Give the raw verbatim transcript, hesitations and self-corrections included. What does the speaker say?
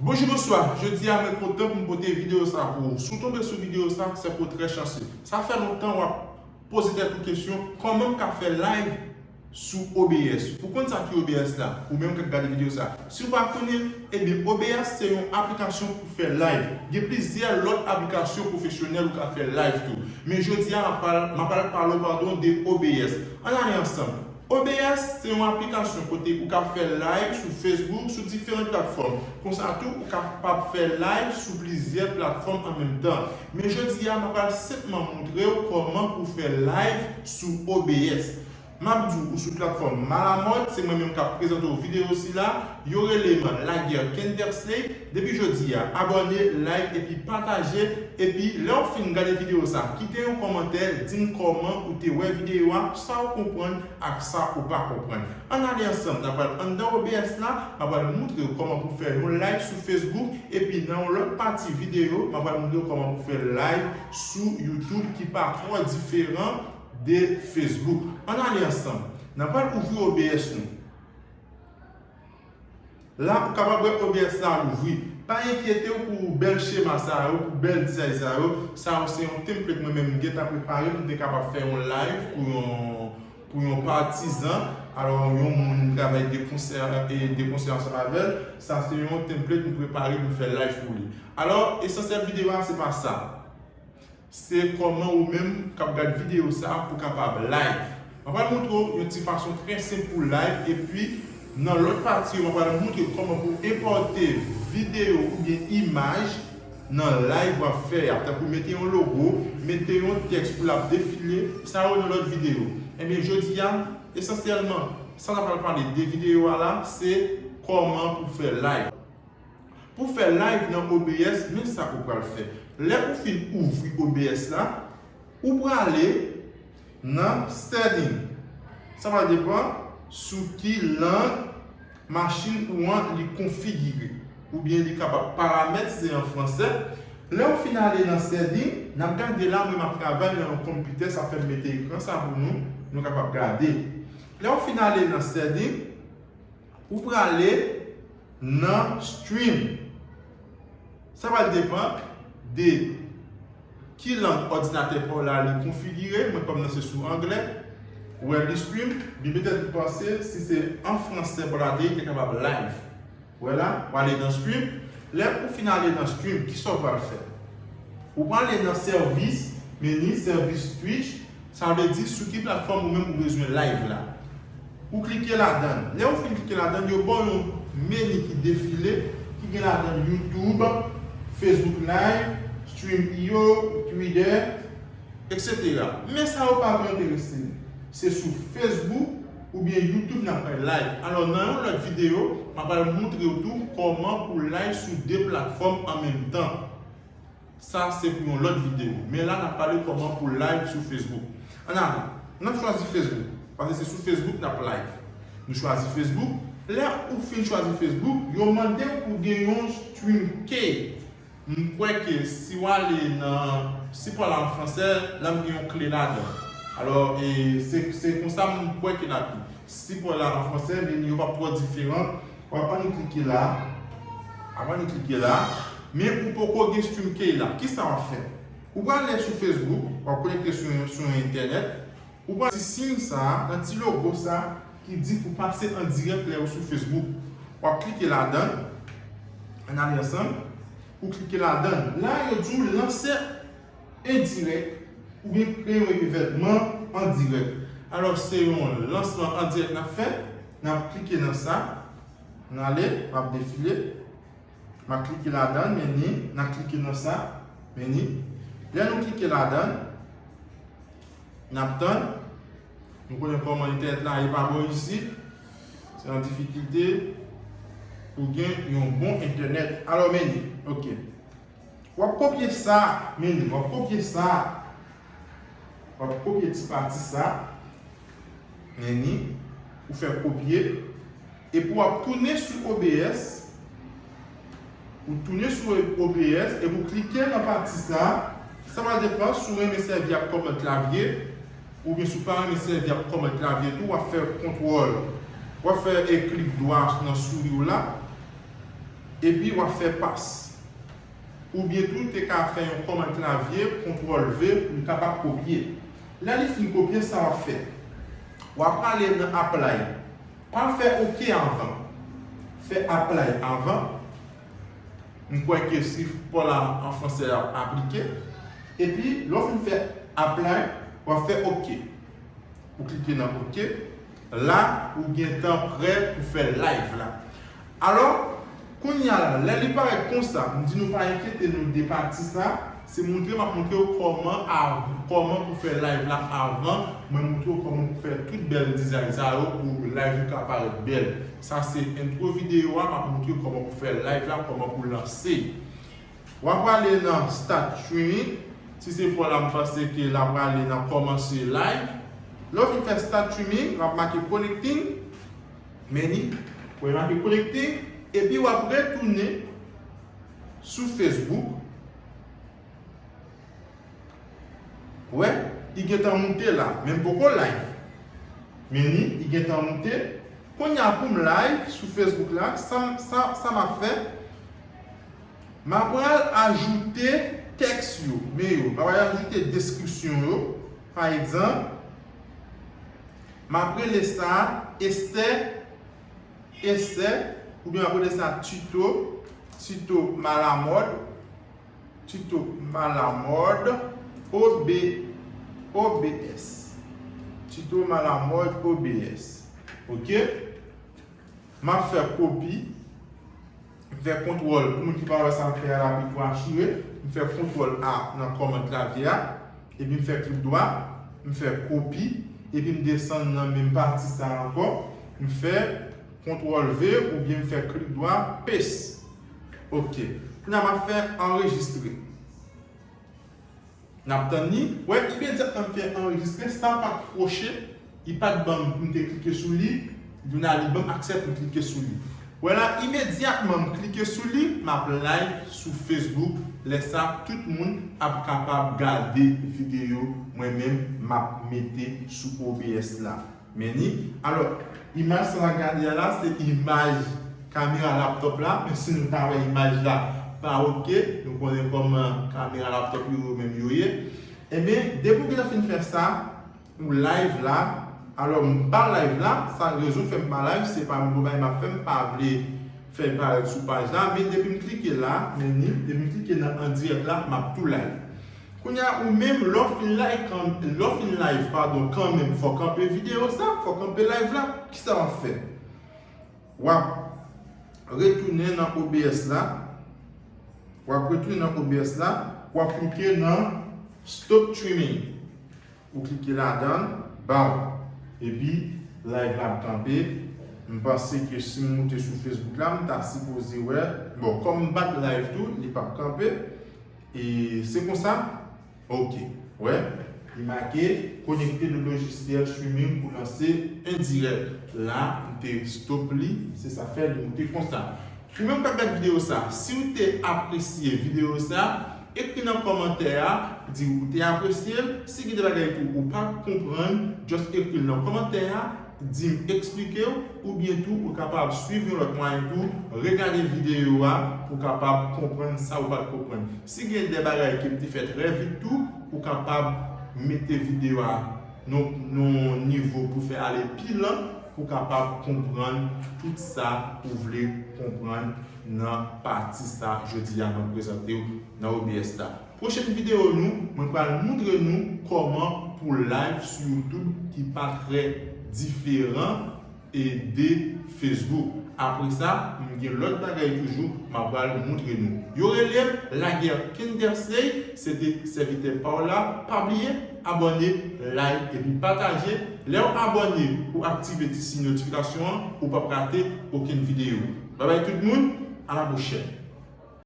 Bonjou, bonswa. Jodi a, mwen kontan pou m pote videyo sa pou ou. Si w tonbe sou videyo sa, se ke w trè chanse. Sa fè lontan w ap poze tèt ou kesyon, kòman m ka fè live sou O B S? Ou konn sa ki O B S la? Ou menm k ap gade videyo sa. Si w pa konnen, ebyen, O B S se yon aplikasyon pou fè live. Gen plizyè lòt aplikasyon pwofesyonèl ou ka fè live tou. Men jodi a, m ap pral, m ap pral pale w, padon, de O B S. Ann ale ansanm. O B S se yon aplikasyon kote ou ka fè live sou Facebook, sou diferan platfòm. Konsa tou, ou kapab fè live sou plizyè platfòm an menm tan. Men jodi a, m ap pral senpman montre w kòman pou fè live sou O B S. M ap di w, ou sou platfòm Malamòd, se mwen menm k ap prezante w videyo sila. Yo rele m Laguerre Kendersley. Depi jodi a, abòne, like epi pataje. Epi lè w fin gade videyo sa, kite yon kòmantè, di m kòman ou te wè videyo a, sa w konprann ak sa ou pa konprann. Ann ale ansanm, n a pral anndan O B S la, m a pral montre w kòman pou fè yon live sou Facebook, epi nan yon lòt pati videyo, m a pral montre w kòman pou fè live sou YouTube ki pa twò diferan de Facebook. Ann ale ansanm. N a pral ouvri O B S nou. La, ou kapab wè O B S la louvri. Pa enkyete w pou bèl chema sa yo, pou bèl dizay sa yo. Sa yo se yon template mwen menm m gentan prepare pou m te kapab fè yon live pou yon, pou yon patizan. Alò, yon moun m travay de konsè, e de konsè ansanm avè l. Sa se yon template m prepare pou m fè live pou li. Alò, esansyèl videyo a, se pa sa. Se kòman ou menm k ap gad videyo sa pou kapab live. M ap pral montre w yon ti fason trè senp pou live, epi nan lòt pati yo, m ap pral montre w kòman pou enpòte videyo oubyen imaj nan live w ap fè a. Tankou mete yon logo, mete yon tèks pou l ap defile, sa yo nan lòt videyo. Ebyen, jodi a, esansyèlman, sa n ap pral pale de videyo a la, se kòman pou fè live. Pou fè live nan O B S, men sa ou pral fè. Lè ou fin ouvri O B S la, ou prale nan setting. Sa va depann sou ki lang machin ou an li konfigire. Oubyen li kapab paramèt, si se an fransè. Lè ou fin ale nan setting, n ap gade la, mwen m ap travay nan yon konpitè, sa fè m mete ekran sa pou nou, nou kapab gade. Lè ou fin ale nan setting, ou prale nan stream. Sa va depann de ki lang òdinatè pa w la li konfigire. Mwen, pa m nan se sou anglè. Ou wè li stream, men petèt ou panse si se an fransè pa w la te ye, li te kapab live. Ou wè la, ou ale nan stream. Lè ou fin ale nan stream, kisa w pral fè? Ou prale nan sèvis, meni, sèvis Twitch. Sa vle di sou ki platfòm ou menm ou bezwen live la. Ou klike ladan l. Lè ou fin klike ladan l, yo ba w yon meni ki defile, ki gen ladan l YouTube, Facebook Live, Stream io, Twitter, et cetera. Men sa yo pa twò enterese m. Se sou Facebook oubyen YouTube n ap fè live. Alò, nan yon lòt videyo, m ap al montre w tou kòman pou live sou de platfòm an menm tan. Sa se pou yon lòt videyo. Men la, n ap pale kòman pou live sou Facebook. Ann ale, n ap chwazi Facebook, paske se sou Facebook n ap live. Nou chwazi Facebook. Lè ou fin chwazi Facebook, yo mande w pou gen yon stream key. M kwè ke si w ale nan, si pa w la an fransè, la m gen yon kle ladan. Alò, e, se, se konsa m kwè ke l ap ye. Si pa w la an fransè, men yo p ap twò diferan. W ap annik klike la. W ap annik klike la. Men ou poko gen stream key la. Kisa w ap fè? Ou prale sou Facebook, w ap konekte sou, sou entènèt. Ou pral ti siy sa a, nan ti logo sa a, ki di pou pase an dirèk lè ou sou Facebook. W ap klike ladan l. Ann ale ansanm. Ou klike ladan l. La, yo di w lanse en dirèk oubyen kreye yon evènman an dirèk. Alò, se yon lansman an dirèk n ap fè. N ap klike nan sa. N ale, m ap defile. M ap klike ladan l, meni, n ap klike nan sa, meni. Lè nou klike ladan l, n ap tann. Nou konnen kòman entènèt la ye pa bò isit. Se yon difikilte pou gen yon bon entènèt. Alò, meni, oke. W ap kopye sa, meni, w ap kopye sa. W ap kopye ti pati sa. Meni, ou fè kopye. Epi w ap tounen sou O B S. Ou tounen sou O B S epi w klike nan pati sa. Sa va depann si w renmen sèvi ak kòmand klavye oubyen si w pa renmen sèvi ak kòmand klavye tou, w ap fè kontwòl. W ap fè, e, klik dwa nan souri w la. epi w ap fè pas. Oubyen tou, w te ka fè yon kòmand klavye, kontwòl V, pou l kapab kopye. Lè li fin kopye, sa w ap fè? W ap prale nan apply. Pa fè OK anvan. Fè apply anvan. M kwè ke si pa w la an fransè ap aplike. Epi, lè w fin fè apply, w ap fè OK. Ou klike nan OK. La, ou gentan prè pou fè live la. Alò, kounye a la, lè li parèt konsa, m di nou pa enkyete nou de pati sa, se montre m ap montre w kòman av-, kòman pou fè live la avan mwen montre w kòman pou fè tout bèl dizay sa yo pou live ou ka parèt bèl. Sa se entwo videyo a, m ap montre w kòman pou fè live la, kòman pou lanse. W ap prale nan Start Streaming. Si se pa w la, m panse ke l ap prale nan kòmanse live. Lè w fin fè Start Streaming, w ap make Connecting. Men ni, w ap make Connecting. Epi w ap retounen sou Facebook. Wè, li gentan moute la, men m poko live. Men ni, li gentan moute. Kounye a pou m live sou Facebook la, sa, sa, sa m ap fè, m ap pral ajoute tèks yo, men yo, m ap pral ajoute deskripsyon yo, pa egzanp, m ap rele sa esè, esè, oubyen m ap rele sa tito, tito malamòd, tito malamòd, O B, O B S. Tito malamòd, O B S. Oke? M ap fè kopi. M fè kontwòl, pou moun ki pa wè sa m fè a la, pito achire. M fè kontwòl A nan kòmand klavye a. Epi m fè klik dwa. M fè kopi. Epi m desann nan menm pati sa ankò. M fè kontwòl V oubyen m fè klik dwa, paste. Oke. Kounye a m ap fè anrejistre. N ap tann li. Wè, imedyatman m fè anrejistre, sa pa t kwoche, li pa t ban m pou m te klike sou li, kounye a li ban m aksè pou m klike sou li. Wè la, imedyatman m klike sou li, m ap live sou Facebook. Lè sa, tout moun ap kapab gade videyo mwen menm m ap mete sou O B S la. Men ni, alò, imaj sa w ap gade a la, se imaj kamera laptop la, men si nou ta wè imaj la pa oke, nou konnen kòman kamera laptop yo, yo menm yo ye. Ebyen, depi w gentan fin fè sa, ou live la, alò, m pa live la, sa rezon k fè m pa live, se pa yon bon bagay m ap fè, m pa vle fè l parèt sou paj la, men depi m klike la, men ni, depi m klike nan an dirèk la, m ap tou live. Kounye a, ou menm, lè w fin live, kan-, lè w fin live, padon, kanmenm, fò w kanpe videyo sa, fò w kanpe live la, kisa w ap fè? W ap retounen nan O B S la, w ap retounen nan O B S la, w ap klike nan Stop Streaming. Ou klike ladan l, baw. Epi, live la ap kanpe. M panse ke si m moute sou Facebook la, m ta sipoze wè. Bon, kòm m pa t live tou, li p ap kanpe. E se konsa. Oke. Wè, li make connecter le logiciel streaming pour lancer un direct. La, m te stop li, se sa fè li moute konsa. Ou menm k ap gad videyo sa, si w te apresye videyo sa, ekri nan kòmantè a, di ou te apresye l. Si gen de bagay tou ou pa konprann, just ekri l nan kòmantè a, di m eksplike w, oubyen tou ou kapab swiv yon lòt mwayen tou, regade videyo a pou w kapab konprann sa ou pa t konprann. Si gen de bagay ke m te fè trè vit tou, ou kapab mete videyo a nan, nan yon nivo pou fè ale pi lan, pou w kapab konprann tout sa ou vle konprann nan pati sa jodi a mwen prezante w nan O B S la. Pwochèn videyo nou, mwen pral montre nou kòman pou live sou YouTube ki pa trè diferan e de Facebook. Apre sa, m gen lòt bagay toujou m ap pral montre nou. Yo rele m Laguerre Kindersley, se te sèvitè pa w la. Pa bliye abòne, like epi pataje. Lè w abòne, ou aktive ti siy notifikasyon an, ou p ap rate okenn videyo. Babay tout moun, a la pwochèn.